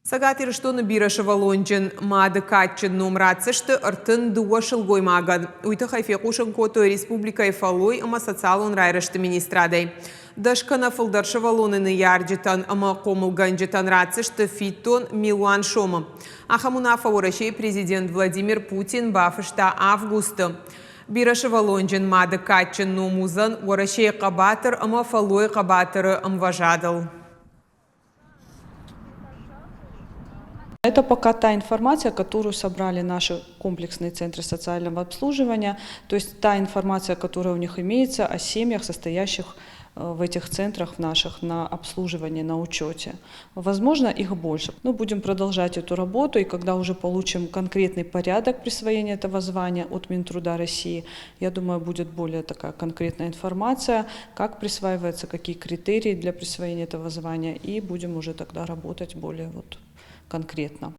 Цӕгат Ирыстоны бирӕсывӕллонджын мады кадджын ном ратдзысты 32 сылгоймагӕн. Уый тыххӕй фехъусын кодтой республикӕйы фӕллой ӕмӕ социалон райрӕзты министрадӕй. Дӕс кӕнӕ фылдӕр сывӕллоны ныййарджытӕн ӕмӕ хъомылгӕнджытӕн ратдзысты фиддон милуан сомы. Ахӕм уынаффӕ Уӕрӕсейы президент Владимир Путин бафыста августы. Бирӕсывӕллонджын мады кадджын ном уыдзӕн Уӕрӕсейы хъӕбатыр ӕмӕ фӕллойы хъӕбатыры ӕмвӕзадыл. Это пока та информация, которую собрали наши комплексные центры социального обслуживания, то есть та информация, которая у них имеется о семьях, состоящих э, в этих центрах в наших на обслуживании, на учете. Возможно, их больше. Но будем продолжать эту работу, и когда уже получим конкретный порядок присвоения этого звания от Минтруда России, я думаю, будет более такая конкретная информация, как присваивается, какие критерии для присвоения этого звания, и будем уже тогда работать более вот конкретно.